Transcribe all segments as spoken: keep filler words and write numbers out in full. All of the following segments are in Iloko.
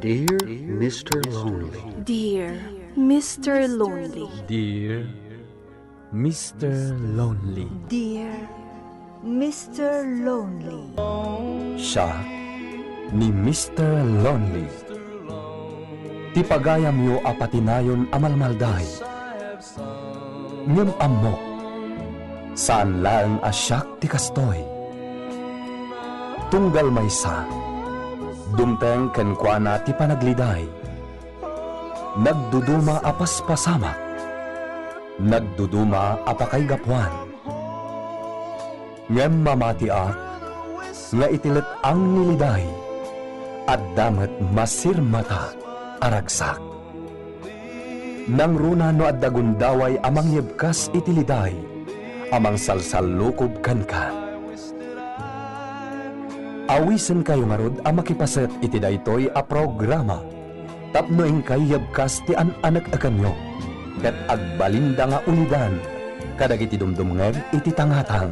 Dear Mister Lonely. Dear Mister Lonely. Dear Mister Lonely. Dear Mister Lonely. Siak ni Mister Lonely. Ti pagayamyo a patinayon a malmalday. Ngem ammok, saan laeng a siak ti kastoy. Tunggal maysa, dumteng kenkuana ti panagliday. Nagduduma a paspasamak. Nagduduma a pakaigapuan. Ngem mamatiak nga iti let-ang ni liday, adda met masirmata a ragsak. Nangruna no adda gundaway a mangyebkas iti liday a mangsalsallukob kenka. Awisenkayo ngarud a makipaset iti daytoy a programa tapno inkay yebkas ti an-aneknekanyo ket agbalinda nga ulidan kadagiti dumdumngeg iti tangatang.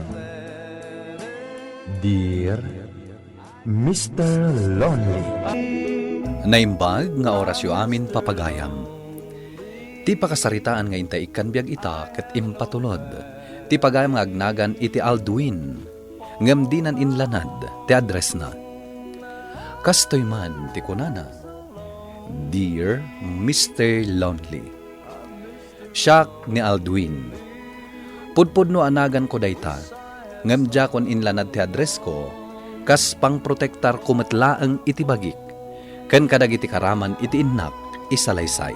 Dear Mister Lonely. Naimbag nga orasyo amin, papagayam. Ti pakasaritaan nga intay ikkan biag ita ket impatulod ti pagayam nga agnagan iti Aldwin, ngem dinan inlanad ti addressna. Kastoy man ti kunana, "Dear Mister Lonely." Siak ni Aldwin. Pudpudno a naganko dayta, ngem diakon inlanad ti addressko kas pangprotektarko met laeng iti bagik ken kadagiti karaman iti innak isalaysay.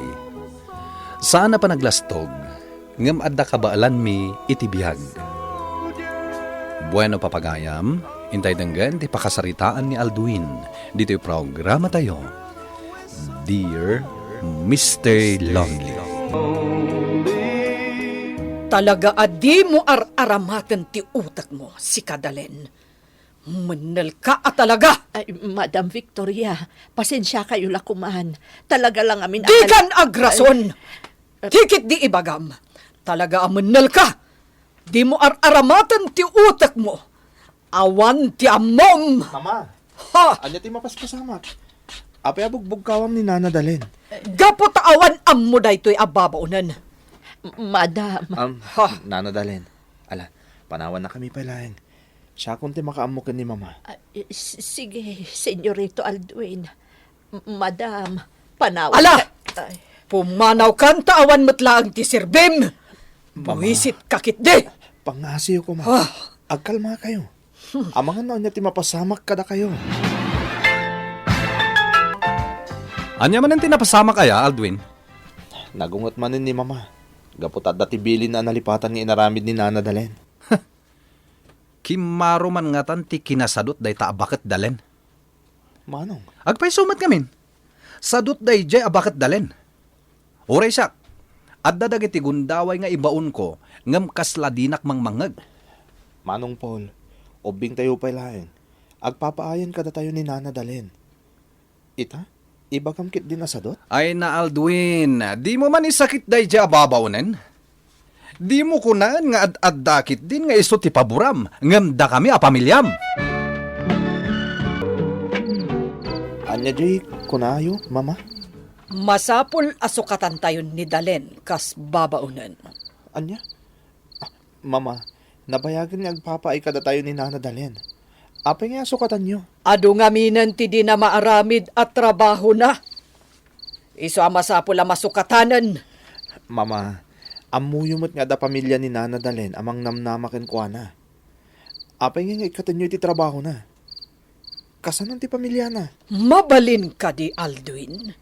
Saan a panaglastog, ngem adda kabaelanmi iti biag. Bueno, papagayam, intay denggen ti pakasaritaan ni Aldwin ditoy programatayo, Dear Mister Lonely. Talaga a dimo ar-aramaten ti utekmo, sika, Dalen. Mennelka a talaga! Ay, Madam Victoria, pasensiakayo la koman. Talaga lang amin a Dikan agrason! Ay. Ti ketdi ibagam, talaga a mennelka! Dimo ar-aramaten ti utekmo. Awan ti ammom! Mama! Ha! Ania ti mapaspasamak? Apay a bugbugkawam ni Nana Dalen? Gapu ta awan ammo daytoy a babaonen. Madam. Um, Ha! Nana Dalen. Ala, panawannakami pay laeng. Siakon ti makaammo ken ni Mama. Ah, s-, sige, Senyorito Aldwin. M-, Madam, panawan Ala! Ay. Pumanawkan ta awan met laeng ti serbim! Mama. Buisitka ketdi! Pangngaasim, Mama. Ah. Agkalmakayo. Amangan no ania ti mapasamak kadakayo. Ania manen ti napasamak aya, Aldwin? Nagunget manen ni Mama. Gapu ta adda ti bilin a nalipatan nga inaramid ni Nana Dalen. Kimmaro man ngatan ti kinasadut dayta a baket, Dalen. Manong? Agpayso met ngamin. Sadut daydiay a baket, Dalen. Uray siak, adda dagiti gundaway nga ibaonko ngem kasla dinak mangmangngeg. Manong Paul, ubbingtayo pay laeng. Agpapaayan kadatayo ni Nana Dalen. Ita, ibagam ketdin a sadut? Ay, na Aldwin, dimo man isakit daydiay a babaonen? Dimo kunaen nga ad-adda ketdin nga isu ti paboram, ngem dakami a pamiliam. Ania diay kunayo, Mama? Masapul a sukatantayon ni Dalen kas babaonen. Ania? Ah, Mama, nabayagen nga agpapaay kadatayo ni Nana Dalen. Apay nga asukatanyo? Adu ngaminen ti dina maaramid a trabahona. Isu a masapul a masukatanen. Mama, ammoyo met nga adda pamilia ni Nana Dalen a mangnamnama kenkuana. Apay ngay nga ikkatenyo iti trabahona? Kasanon ti pamiliana? Mabalin kadi, Aldwin?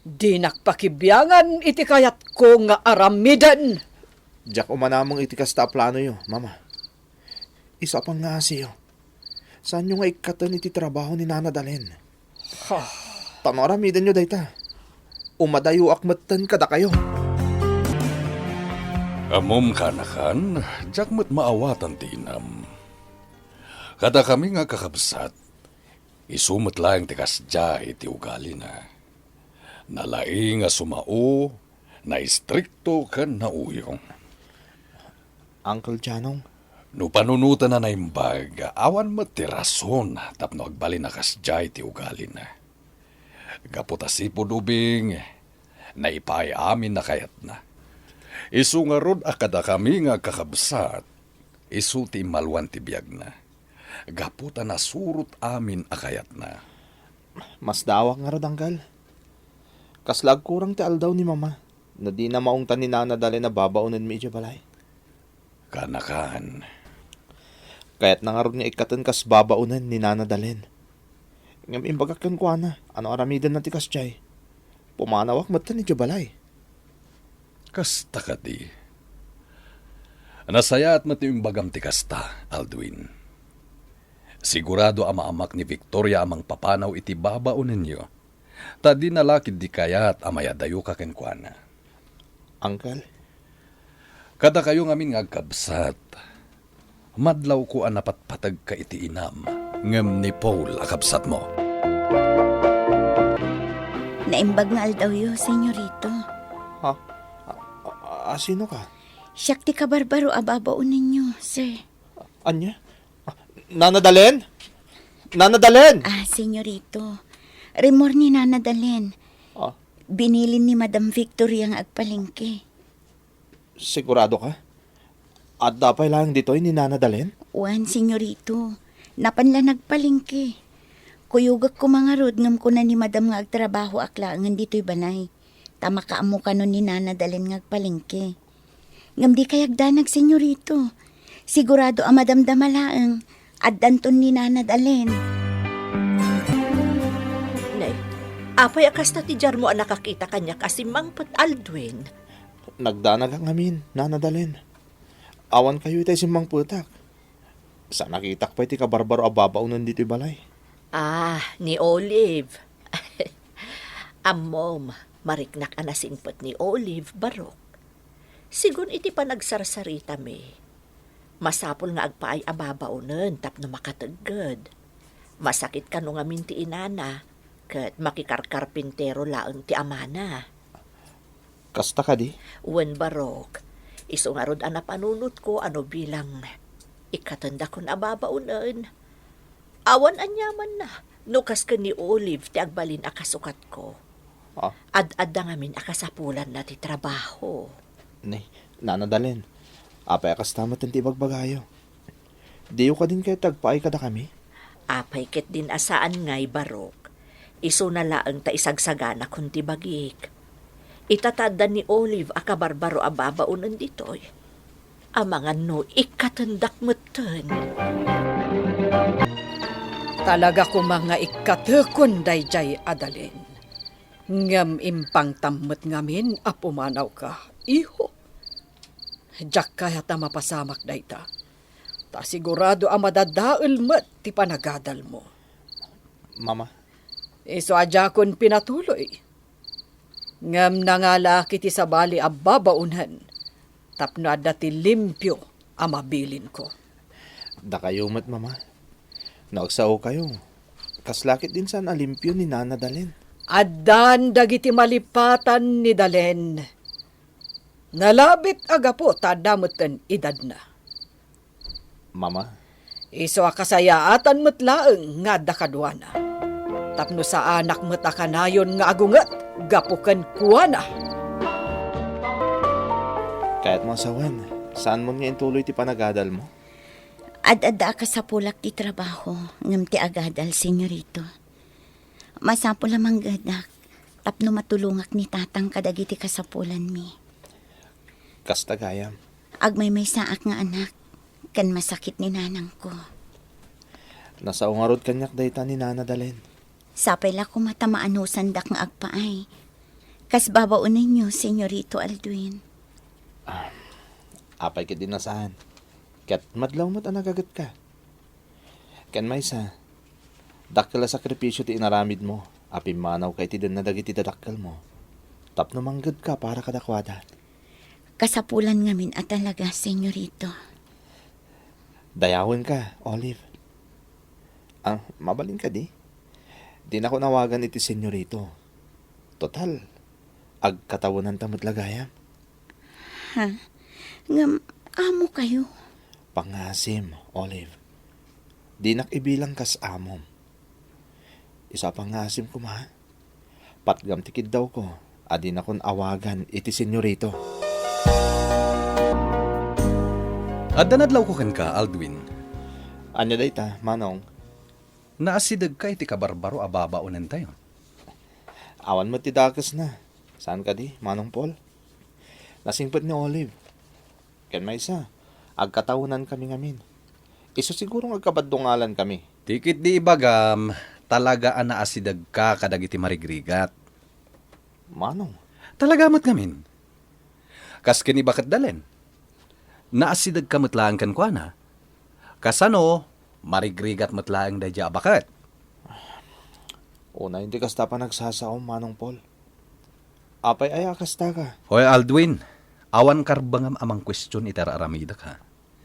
Dinak pakibiangan iti kayatko nga aramiden. Diak umanamong iti kasta a planoyo, Mama. Isu a pangngaasim. Saanyo nga ikkaten iti trabaho ni Nana Dalen? Ha. Ta no aramidenyo dayta, umadayoak metten kadakayo. Ammom, kaanakan, diak met maawatan ti inam. Kadakami nga kakabsat, isu met laeng ti kasdiay ti ugalina. Nalaing a sumao, naistrikto ken nauyong. Uncle Janong? No panunoten a naimbag, awan met ti rason tapno agbalin a kasdiay ti ugalina. Gapu ta sipud ubing, naipaay amin a kayatna. Isu ngarud a kadakami nga agkakabsat, isu ti immalwan ti biagna. Gapu ta nasurot amin a kayatna. Masdaawak ngarud, Angkel. Kasla agkurang ti aldaw ni Mama no dina maungtan ni Nana Dalen a babaonenmi idiay balay. Kaanakan. Kayatna ngarud nga ikkaten kas babaonen ni Nana Dalen. Ngem imbagak kenkuana a no aramidenna ti kasdiay, pumanawak metten idiay balay. Kasta kadi. Nasayaat met ti imbagam ti kasta, Aldwin. Sigurado a maamak ni Victoria a mangpapanaw iti babaonenyo. Ta dina la ketdi kayat a mayadayoka kenkuana. Angkel? Kadakayo ngamin nga agkabsat, madlawko a napatpategka iti inam ngem ni Paul a kabsatmo. Naimbag nga aldawyo, Senyorito. Ha? A, a, a, sino ka? Siak ti kabarbaro a babaonenyo, sir. Ania? Ah, Nana Dalen? Nana Dalen! Ah, Senyorito. Rimmuar ni Nana Dalen. Ah. Binilin ni Madam Victoria nga agpalengke. Sigurado ka? Adda pay laeng ditoy ni Nana Dalen? Wen, Senyorito. Napan la nagpalengke. Kuyogek koma ngarud ngem kuna ni Madam nga agtrabahoak laengen ditoy balay. Ta makaammo kano ni Nana Dalen nga agpalengke. Ngem di kay agdanag, Senyorito. Sigurado a madamdama laeng, addanton ni Nana Dalen. Nay, apay a kasta ti diarmo a nakakita kaniak a simmangpet, Aldwin? Nagdanagak ngamin, Nana Dalen. Awan kayo itay simmangpetak. Sa nakitak pay ti kabarbaro a babaonen ditoy balay. Ah, ni Olive. Ammom, mariknak a nasingpet ni Olive, Barok. Sigun iti panagsarsaritami, masapul nga agpaay a babaonen tapno makategged. Masakit kano ngamin ti inana, ket makikarkarpintero laeng ti amana. Kasta kadi? Wen, Barok. Isu ngarud a napanunotko a no bilang ikkatendakon a babaonen, awan aniamanna no kas ken ni Olive ti agbalin a kasukatko. Ah. Ad-adda ngamin a kasapulanna ti trabaho. Ni, Nana Dalen, apay a kasta met ti ibagbagayo? Diyo kadin kayat agpaay kadakami? Apay ketdin a saan ngay, Barok. Isuna laeng ta isagsaganakon ti bagik. Ita ta adda ni Olive a kabarbaro a babaonen ditoy. Amangan no ikkatendak metten. Talaga koma nga ikkatekon daydiay a Dalen. Ngem impangtam met ngamin a pumanawka, iho. Diak kayat a mapasamak dayta. Ta sigurado a madadael met ti panagadalmo. Mama. Isu a diakon pinatuloy. Ngem nangalaak iti sabali a babaonen tapno adda ti limpio a mabilinko. Dakayo met, Mama. No agsaokayo, kasla ketdin saan a limpio ni Nana Dalen? Addan dagiti malipatan ni Dalen. Nalabit a gapu ta adda metten edadna. Mama. Isu a kasayaatan met laeng nga adda kaduana. Tapno saanak met a kanayon nga agunget gapu kenkuana. Kayatmo a sawen, saanmon nga intuloy ti panagadalmo? Ad-adda a kasapulak ti trabaho, ngem ti agadal, Senyorito. Masapul a manggedak tapno matulongak ni Tatang kadagiti kasapulanmi. Kasta gayam. Agmaymaysaak nga anak, ken masakit ni nanangko. Nasao ngarud kaniak dayta ni Nana Dalen. Sapay la koma ta maanusandak nga agpaay. Kas babaonenyo, Senyorito Aldwin. Ah, apay ketdin a saan? Ket madlaw met a nagagetka. Ken maysa, dakkel a sakripisio ti inaramidmo a pimmanawka iti denna dagiti dadakkelmo tapno manggedka para kadakuada. Kasapulan ngamin a talaga, Senyorito. Dayawenka, Olive. Ah, mabalin kadi? Dinako awagan iti Senyorito. Total, agkatawenanta met la gayam. Ha? Ngem, amo kayo? Pangasim, Olive. Dinak ibilang kas amom. Isu a pangasim koma, Patgam ti kiddawko a dinakon awagan iti senyorito. Adda nadlawko kenka, Aldwin. Ania dayta, Manong? Naasidegka iti kabarbaro a babaonentayo. Awan met ti dakesna. Saan kadi, Manong Paul? Nasingpet ni Olive. Ken maysa, agkatawenankami ngamin. Isu siguro nga agkabadungalankami. Ti ketdi ibagam, talaga a naasidegka kadagiti marigrigat. Manong? Talaga met ngamin. Kas ken ni Baket Dalen. Naasidegka met laeng kenkuana. Kasano, marigrigat met laeng daydiay a baket. Unay ti kasta a panagsasaom, Manong Paul. Apay aya a kasta ka? Hoy, Aldwin, awan karbengam a mangkuestion iti ar-aramidek, ha?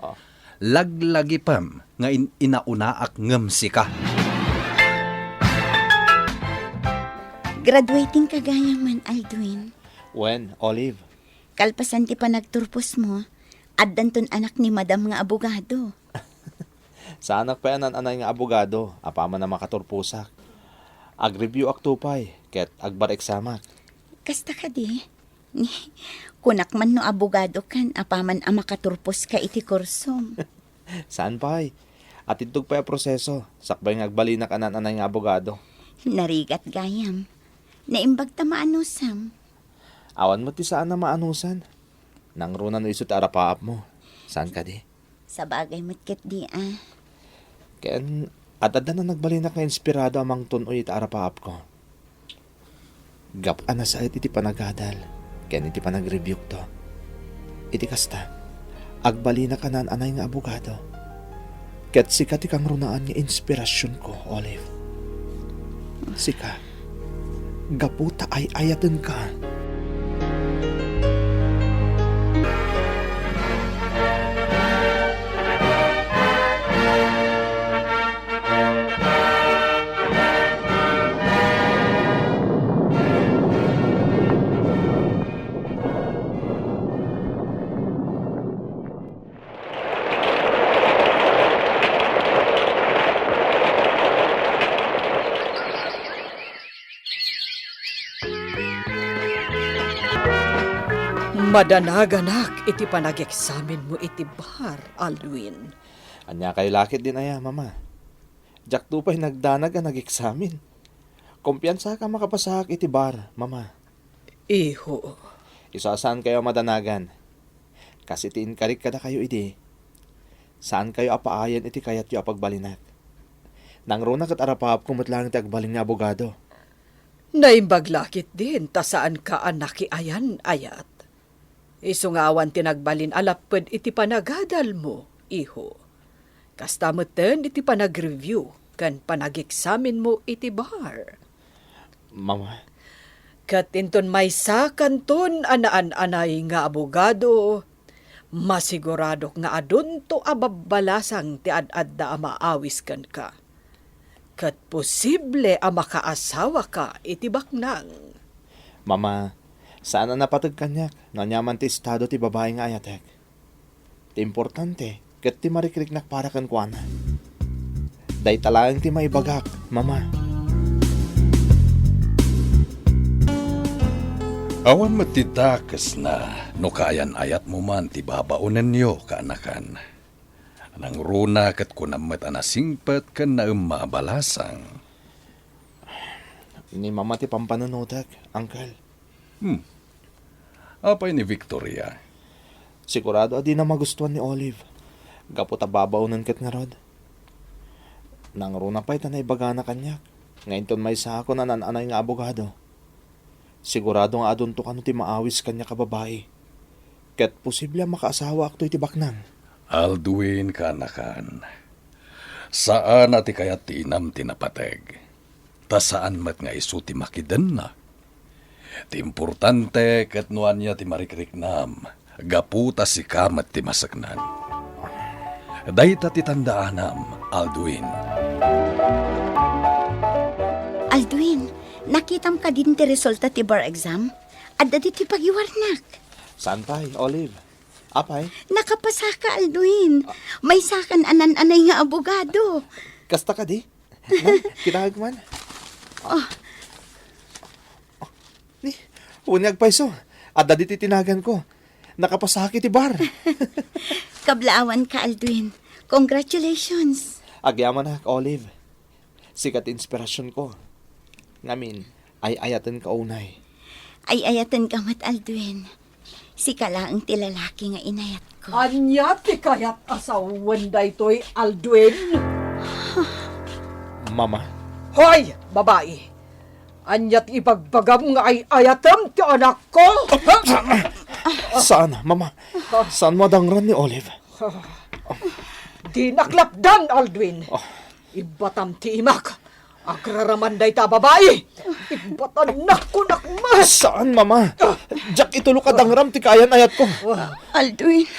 Ah. Laglagipem nga in-, inaunaak ngem sika. Graduating ka gayamen, Aldwin. Wen, Olive. Kalpasan ti panagturposmo, addanton anak ni Madam nga abogado. Saanak pay a naan-anay nga abogado, apaman a makaturposak. Ag-review-akto pay, ket agbar-exam-ak. Kasta kadi? Kunak man no abogado kan, apaman a makaturposka iti kursom. Saan pay? Atidtog pay a proseso, sakbay nga agbalinak a naan-anay nga abogado. Narigat gayam. Naimbag ta maanusam. Awan met ti saan a maanusan. Nangruna no isu ti arapaapmo. Saan kadi? Sabagay met ketdi a. Ken ad-adda nagbalin nga inspirado a mangtun-oy iti arapaapko. Gapu a nasaet iti panagadal ken iti panagrebuke-to. Iti kasta, agbalinak a naan-anay nga abogado. Ket sika ti kangrunaan nga inspirasionko, Olive. Sika, gapu ta ay-ayatenka. Madanaganak iti panageksaminmo iti bar, Alwin. Ania kayo lakit din aya, Mama? Diakto pay nagdanag a nageksamin. Kumpiansaak a makapasaak iti bar, Mama. Iho. Isu a saan kayo a madanagan. Kas iti inkarik kadakayo idi, saan kayo a paayen iti kayatyo a pagbalinak. Nangruna ket arapaapko met laeng ti agbalin nga abogado. Naimbag lakit din ta saanka a nakiayan-ayat. Isu nga awan ti nagbalin a lapped iti panagadalmo, iho. Kasta metten iti panagrebuke ken panageksaminmo iti bar. Mama. Ket inton maysakanton a naan-anay nga abogado, masiguradok nga adunto a babbalasang ti ad-adda a maawis kenka. Ket posible a makaasawaka iti baknang. Mama, saan a napateg kaniak no ania man ti estado ti babai nga ayatek. Ti importante, ket ti marikriknak para kenkuana. Dayta laeng ti maibagak, Mama. Awan met ti dakesna no kaayan-ayatmo man ti babaonenyo, kaanakan. Nangruna ket kunam met a nasingpet ken naemma a balasang. Ni Mama ti pampanunotek, Uncle. Hmm. Apay ni Victoria? Sigurado a dina magustuan ni Olive. Gapu ta babaonen ket ngarud. Nangruna pay ta naibagana kaniak nga inton maysaakon a naan-anay nga abogado, sigurado nga adunto kano ti maawis kaniak a babai. Ket posible a makaasawaakto iti baknang. Alduin, kaanakan. Saan a ti kayat ti inam ti napateg. Ta saan met nga isu ti makidenna. Ti importante ket no ania ti marikriknam, gapu ta sika met ti maseknan. Dayta ti tandaanam, Alduin. Alduin, nakitam kadin ti resulta ti bar exam? Adda ditoy pagiwarnak. Saan pay, Olive? Apay? Nakapasaka, Alduin. Maysakan a naan-anay nga abogado. Kasta kadi? Nay, kitaek man. Oh. Puniag payso. Adda ditoy tinaganko. Nakapasaak iti bar. Kablaawanka, Aldwin. Congratulations. Agyamanak, Olive. Sika ti inspirasionko. Ngamin, ay-ayatenka unay. Ay-ayatenka met, Aldwin. Sika laeng ti lalaki nga inayatko. Ania ti kayat a sawen daytoy, Aldwin? Mama. Hoy, babai! Ania ti ibagbagam nga ay-ayatem ti anakko? Ha? Saan, Mama. Saanmo a dangran ni Olive. Dinak lapdan, Aldwin. Oh. Ibbatam ti imak. Agraraman dayta a babai. Ibbatannak, kunak met. Saan, Mama. Diak itulok a dangram ti kaayan-ayatko. Aldwin.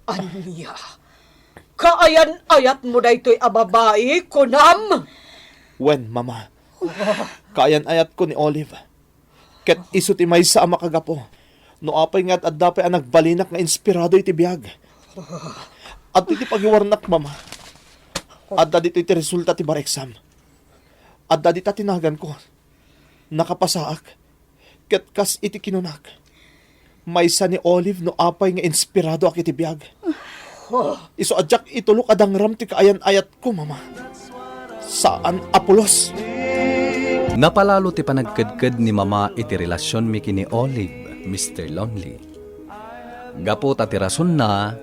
Ania? Kaayan-ayatmo daytoy a babai, kunam? Wen, Mama. Kaayan-ayatko ni Olive. Ket isu ti maysa a makagapu no apay nga ad-adda pay a nagbalinak nga inspirado iti biag. Adtoy ti pagiwarnak, Mama. Adda ditoy ti resulta ti bar exam. Adda dita tinaganko. Nakapasaak. Ket kas iti kinunak, maysa ni Olive no apay nga inspiradoak iti biag. Isu a diak itulok a dangram ti kaayan-ayatko, Mama. Saan a pulos. Napalalo ti panagkedked ni Mama iti relasionmi ken ni Olive, Mister Lonely. Gapu ta ti rasonna,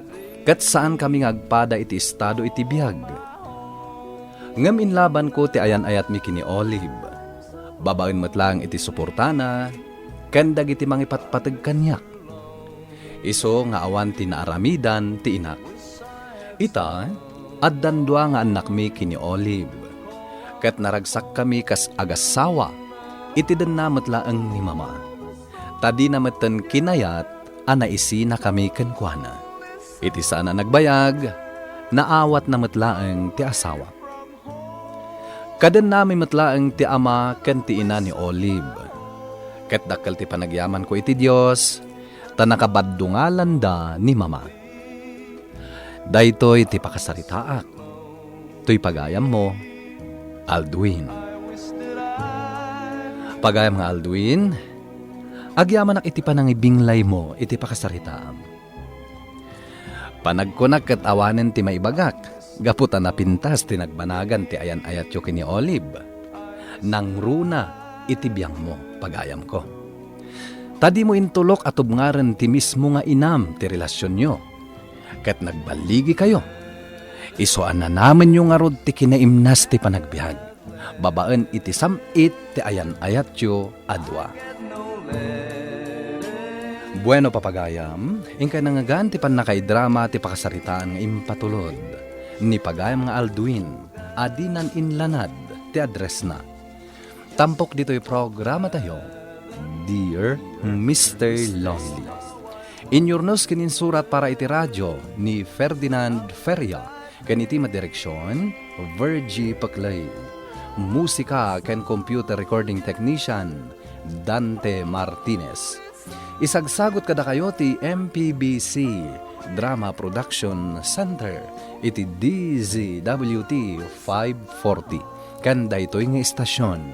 ket saankami nga agpada iti estado iti biag. Ngem inlabanko ti ayan-ayatmi ken ni Olive, babaen met laeng iti suportana ken dagiti mangipatpateg kaniak. Isu nga awan ti naaramidan ti inak. Ita, addan dua nga annakmi ken ni Olive, ket naragsakkami kas agassawa iti denna met laeng ni Mama. Ta dina metten kinayat a naisinakami kenkuana. Iti saan a nagbayag, naawatna met laeng ti asawak. Kadennami met laeng ti ama ken ti ina ni Olive. Ket dakkel ti panagyamanko iti Dios, ta nakabaddungalanda ni Mama. Daytoy ti pakasaritaak. Toy pagayammo, Aldwin. Pagayam nga Aldwin, agyamanak iti panangibinglaymo iti pakasaritaam. Panagkunak ket awanen ti maibagak, gapu ta napintas ti nagbanagan ti ayan-ayatyo ken ni Olive. Nangruna iti biangmo, pagayamko. Ta dimo intulok a tubngaren ti mismo nga inam ti relasionyo. Ket nagballigikayo. Isu a nanamenyo ngarud ti kinaimnas ti panagbiag, babaen iti sam-it ti ayan-ayatyo a dua. Bueno, papagayam, inkay nangngegan ti pannakaidrama ti pakasaritaan nga impatulod ni pagayam nga Aldwin a dinan inlanad ti addressna. Tampok ditoy programatayo, Dear Mister Lonely. Inyurnos ken insurat para iti radio ni Ferdinand Feria ken iti madireksion, Virgie Peclay. Musika ken computer recording technician, Dante Martinez. Isagsagut kadakayo ti M P B C Drama Production Center iti D Z W T five forty ken daytoy nga istasion.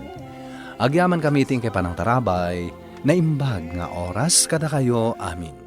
Agyamankami iti inkay panangtarabay, naimbag nga oras kadakayo amin.